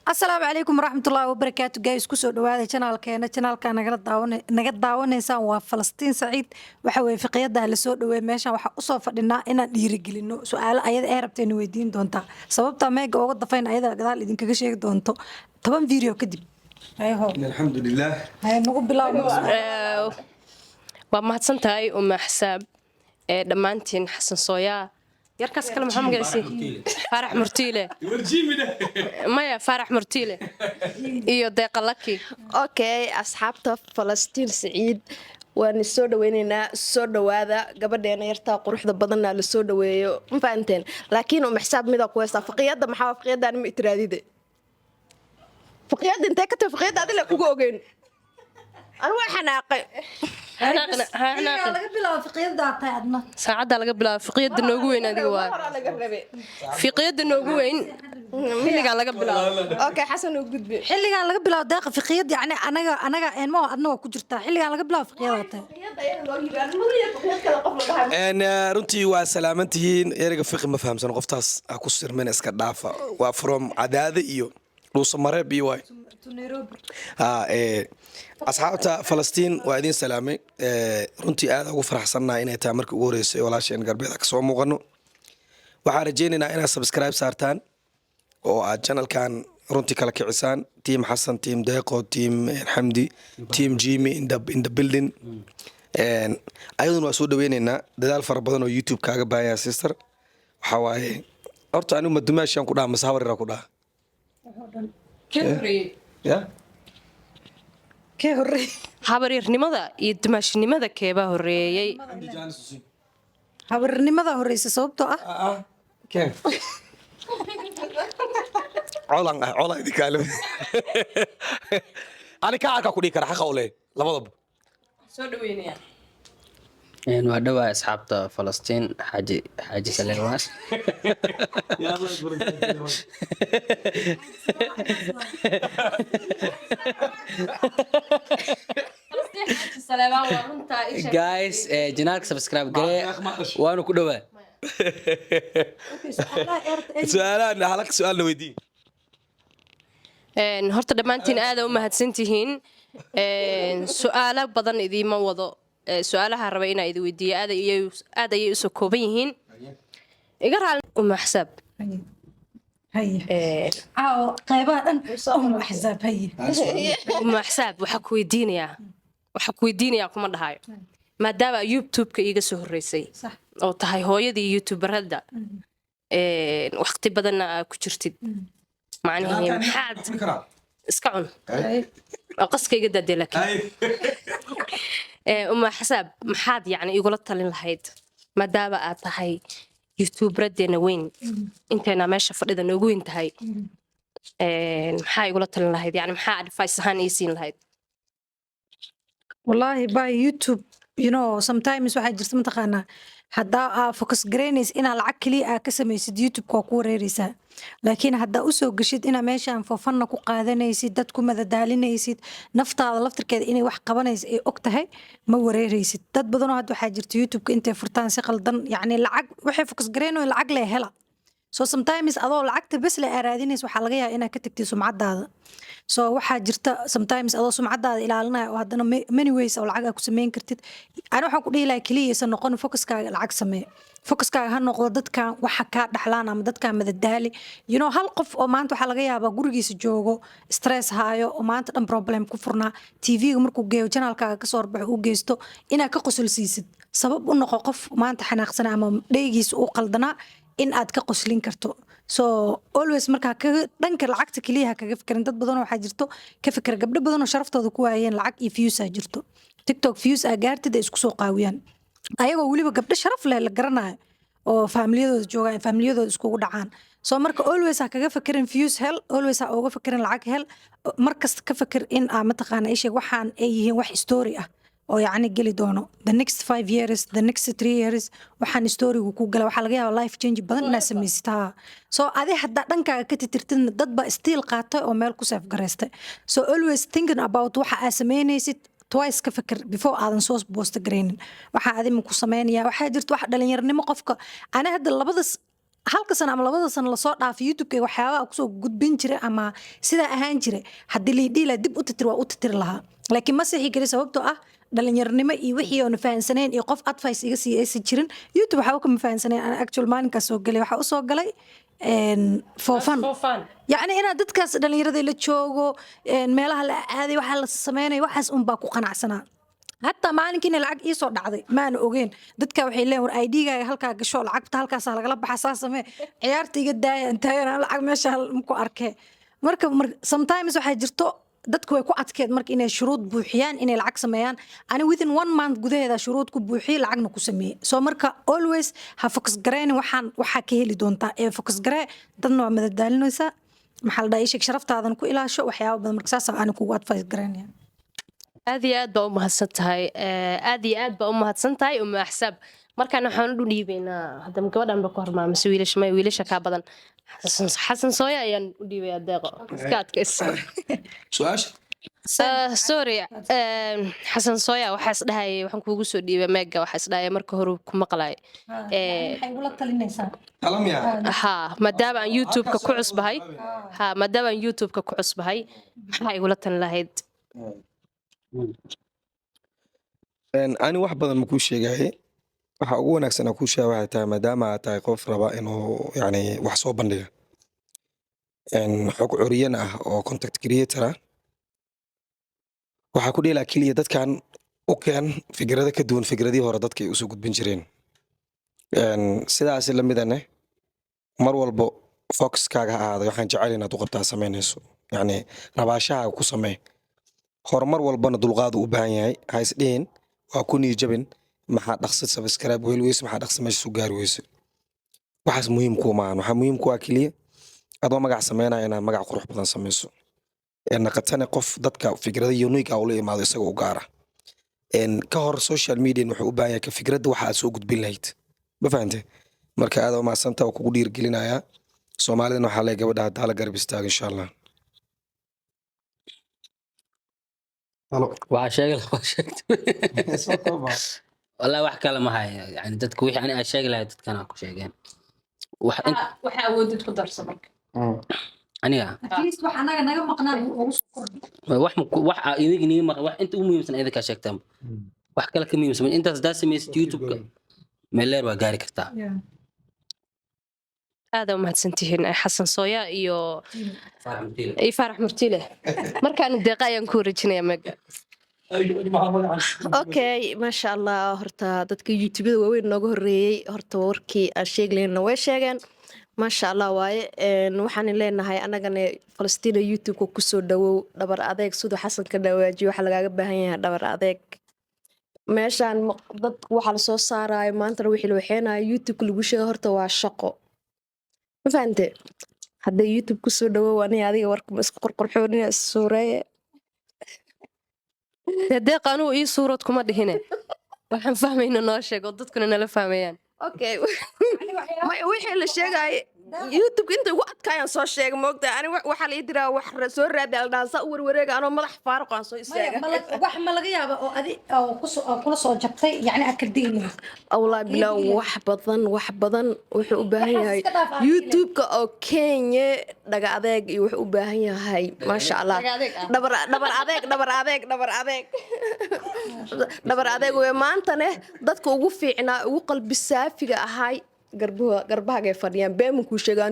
Asalaamu calaykum waraxmatullaahi wabarakaatu, guys. Kusoo dhawaada channelkeena. Channelka nagala daawan naga daawanaysaan waa Falastiin Saciid. Waxa weye fiqiyada lasoo dhaweey. Meeshan waxaa usoo fadhinaa inaan dhiirigelino. Su-aalo ayada ee rabteen weydiin doontaa. Sababta meega uga dafayn ayada gadaal idinkaga sheegi doonto 10 video kadib. Hayho. Alxamdu lilah. Hay, nagu bilaab. Waa mahadsan tahay, uma xasaab ee dhammaantiin. Xasan Sooyaa, yarkaas kale maxaa magaciisi? Faarax Murtiile. Maya, Faarax Murtiile iyo Deeqa Laki. Okay, asxaabta Falastiin Saciid, waan soo dhaweyneynaa. Soo dhawaada. Gabadheena yartaa quruxda badanna la soo dhaweeyo, ma fahanteen? Laakiin uma xisaab midaa ku heystaa. Faqiyadda maxaa? Faqiyadaan ma itiraadide. Faqiyadda intee ka tahay? Faqiyadda adila kuga ogeyn. Anu waa xanaaqay. Xilligaa laga bilaabo fiqiyada tahay adna. Saacadda laga bilaabo fiqiyadda noogu weyn adiga waa. Horaa laga rabay. Fiqiyadda noogu weyn xilligaa laga bilaabo. Okay, Xasan oo gudbi. Xilligan laga bilaabo Deeqa fiqiyad, yacni anaga eenmo adna waa ku jirtaa. Xilligan laga bilaabo fiqiyada tahay. Runtii waa salaaman tihiin. Ereyga fiqi ma fahamsan qoftaas, ha ku sirmina, iska dhaafa. Waa from Cadaade iyo Dhuusamareeb iyo waay. Ha asxaabta Falastiin, waa idin salaamay. Runtii aad ugu faraxsannahay inay tahay markii ugu horeysay walaasheen garbeeda kasoo muuqano. Waxaan rajaynaynaa inaad subscribe saartaan oo aad channelkan runtii kala kicisaan. Team Xasan, team Deeqo, team Xamdi, team Jimmy in the building. Ayaduna waa soo dhaweyneynaa. Dadaal fara badan oo YouTube kaaga baahan yahay, sister. Waxaa waaye horta anigu madumaashaan ku dhaha mase habaryara ku dhaha? Ya. Kee horey? Habaryarnimada iyo dumaashinimada keebaa horeeyey? Habaryarnimada horeysa, sababtoo ah Keen colan ah, cola idinkaale. Ani kaa arkaa ku dhihi kara, xaqa u leh labadaba. Soo dhaweynaya. Waa dhawaa asxaabta Falastiin Xaaji, Xaaji Saleemaan. Guys, channelka subscribe garee, waanu ku dhawaa. Su-aalahan halka su-aalna weydii. Horta dhammaantiin aada u mahadsantihiin. Su-aalo badan idiima wado. Su-aalaha raba inaa idi weydiiyo aad ayay usoo kooban yihiin. Iga raali, uma xsaab. Haye, caawo qeybaha dhan um axsaab, haye. Uma xsaab, waxaa ku weydiinayaa kuma dhahayo, maadaama YouTube-ka iiga soo horreysay oo tahay hooyadii youtuberada, waqti badanna aa ku jirtid, macnihii maxaad iska cun oo qaska iga daadee. Laakiin uma xasaab, maxaad yacni igula talin lahayd, maadaama aad tahay youtuberaddeena weyn, inteena meesha fadhida noogu weyn tahay? Maxaa igula talin lahayd? Yani maxaa advice ahaan ii siin lahayd? Wallaahi by YouTube, sometimes waxaa jirta, mataqaanaa, haddaa aa focus garaynaysa inaa lacag keliya aa ka samaysid YouTube, waa ku wareereysaa. Laakiin haddaa usoo geshid inaa meeshaan for funna ku qaadanaysid, dad ku madadaalinaysid, naftaada laftirkeeda inay wax qabanaysa ay og tahay, ma wareereysid. Dad badanoo hadda waxaa jirta YouTube-ka intay furtaan si qaldan, yacni lacag waxay focus garaynayo, lacag lee hela. So sometimes adoo lacagta bes le aa raadinaysa, waxaa laga yaabaa inaad ka tagtid sumcadaada. So waxaa jirta sometimes adoo sumcadaada ilaalinaya oo haddana many ways oo lacag aa ku sameyn kartid. Ani waxaan ku dhihi lahaa, keliya aysan noqon focuskaaga lacag samee. Focuskaaga ha noqdo dadkan waxa kaa dhaxlaan ama dadkan madadaali. Hal qof oo maanta waxaa laga yaabaa gurigiisa joogo, stress haayo, oo maanta dhan problem ku furnaa, TV-ga markuu geeyo, channelkaaga kasoo horbaxo, uu geysto, inaad ka qosol siisid. Sabab u noqo qof maanta xanaaqsana ama dheygiisa uu qaldanaa in aad ka qoslin karto. So always markaa kaga dhanka lacagta keliya ha kaga fikirin. Dad badanoo waxaa jirto ka fikira, gabdho badanoo sharaftooda ku waayeen lacag iyo views aa jirto. TikTok views aa gaartid, ay isku soo qaawiyaan, ayagoo weliba gabdho sharaf leh la garanayo oo faamiliyadooda joogaan, faamiliyadooda iskugu dhacaan. So marka always ha kaga fikirin views hel, always ha uga fikirin lacag hel. Markasta ka fikir in aa, mataqaana, isheeg waxaan ay yihiin wax story ah oo yacni geli doono the next 5 years, the next 3 years. Waxaan storygu ku gala, waxaa laga yaabaa life change badan inaad samaysid. Ha, so adi haddaa dhankaaga ka titirtidna, dad baa still qaatay oo meel ku save garaystay. So always thinking about waxa aad samaynaysid, twice ka fikir before aadan soo post garaynin. Waxaa adima ku sameynaya, waxaa jirta wax dhalinyaranimo qofka. Ani hadda labadas Halka sano ama 2da sano lasoo dhaafay, YouTube-kayga waxyaabaha kusoo gudbin jiray ama sidaa ahaan jiray, haddii laidhihi lahaa dib u tirtir, waa u tirtiri lahaa, laakiin ma sixi kari, sababtoo ah dhalinyaronimo iyo wixii oona fahansaneyn iyo qof advice iga siiya aysan jirin. YouTube waxba kama fahansaneyn. Ana actual maalinkaas soo galay, waxaa usoo galay for fun, yacni inaad dadkaas dhalinyarada la joogo, meelaha la aaday, waxaa la sameynayo, waxaas unbaa ku qanacsanaa. Hataa maalinkiina lacag ii soo dhacday maana ogeen. Dadka waxay leeyihin, "War ID-gaaga halkaa gasho, lacagta halkaasaa lagala baxa, saa samee." Ciyaarta iga daaya, intaagan lacag meesha ku arkee. Marka sometimes waxaa jirto dadku way ku adkeed marka inay shuruud buuxiyaan inay lacag sameeyaan. Ani within one month gudaheeda shuruud ku buuxiyey, lacagna ku sameeyey. So marka always ha focus gareynin waxaan waxaa ka heli doontaa ee focus garee dadna waa madadaalinaysaa, maxaa la dhahaa, ii sheeg, sharaftaadan ku ilaasho waxyaaba badan. Marka saas ani kugu advice gareynaya. Aad iyo aad baa u mahadsan tahay, aad iyo aad baa u mahadsan tahay, Uma Axsaab. Markaan waxaan u dhiibaynaa hadda gabadhan ba ku hormaa mise wiilasha? May, wiilasha kaa badan. Xasan Sooya ayaan u dhiibayaa. Deeqo iska adkaysa. Su-aasha? Sorry, Xasan Sooya, waxaa is dhahayay waxaan kuugu soo dhiibay meega, waxaa is dhahaya marka hore ku maqlay. Maxay igula talinaysaa? Talamiya. Ha, maadaama aan YouTube-ka ku cusbahay, ha, maadaama aan YouTube-ka ku cusbahay, maxaa igula talin lahayd? Ani wax badan ma kuu sheegaye. Waxa ugu wanaagsan aan kuu sheega waxay tahay, maadaama aad tahay qof raba inuu yani wax soo bandhiga, xog curiyan ah oo content creator ah, waxaa ku dhihi lahaa keliya dadkan u keen fikrado ka duwan fikradihii hore dadka ay usoo gudbin jireen. Sidaasi lamidane mar walbo focuskaaga ha ahaado waxaan jecel inaad u qabtaa samaynayso, yacni rabaashahaaga ku samee. Horumar walbana dulqaadu u baahan yahay. Ha isdhihin waa ku niyo jabin, maxaa dhaqsi subscribe weli weyse, maxaa dhaqsi meesha soo gaari weyse. Waxaas muhiim kuu maahan. Waxaa muhiim ku ah keliya adoo magac sameynaya inaad magac qurux badan sameyso, ee naqatane qof dadka fikrada unique ah ula imaado isaga u gaara. Ka hor social media wuxuu u baahan yahay ka fikradda waxa aad soo gudbin lahayd. Ma fahante? Marka aad umahadsanta, waa kugu dhiirigelinayaa. Soomaalidana waxaa leeyahay gabadha haddaa la garab istaago, insha Allah. Waxaa sheegi waa sheegtay wallahi, wax kale ma hayo. Yani dadka wixii ani aan sheegi lahay dadkana ku sheegeen. Wax Waxa awoodid ku darso marka. Aniga At least wax anaga naga maqnaan ugu soo kordhi. Wax wax aa idinka niga maqan, wax inta ugu muhiimsan idinkaa sheegtaan, wax kale ka muhiimsan intaas hadaa samaysid, YouTube-ka meel dheer waa gaari kartaa. Aada u mahadsantihiin, Xasan Sooya iyo Faarax Murtile. Markaan Deeqa ayaan ku wareejinaya meega. Okay, maasha Allah. Horta dadka YouTubada waaweyn nooga horeeyey horta warkii aan sheegi lahayna way sheegeen, maasha Allah waaye. Waxaan leenahay anagana Falastiina, YouTube-ka kusoo dhawow, dhabar adeeg. Siduu Xasan ka dhawaajiyo, waxaa lagaaga baahan yahay dhabar adeeg. Meeshaan dad waxaa lasoo saarayo maantana wixii la waxeenayo YouTube-ka lagu sheego horta waa shaqo, ma fahante? Hadday YouTube kusoo dhawow, aniga adiga warka ma isku qurqurxoonina, suureeye. Dee Deeqa, anugu ii suurad kuma dhihine, waxaan fahmayna noo sheeg oo dadkuna nala fahmayaan. Okay, wixii la sheegaaye YouTube inta ugu adkaayaan soo sheega, moogta ani waxaa la ii diraa wax soo raadi la dhahaa, saa u warwareega anoo madax faaruq aan soo istaaga. Wax ma laga yaaba oo adi oo kusoo oo kula soo jabtay, yacni aad kala digi lahayd? Wallaahi bilow, wax badan, wax badan wuxuu u baahan Waxaas yahay iska dhaaf aan. YouTube-ka oo Kenya dhaga adeeg iyo wuxuu u baahan yahay, maasha Allah. Dhaga adeeg ah. Dhabar, dhabar adeeg, dhabar adeeg, dhabar adeeg, dhabar adeeg wey. Maantane dadka ugu fiicnaa, ugu qalbi saafiga ahay garbaha garbahagay fadhiyaan, beemankuu sheegaan.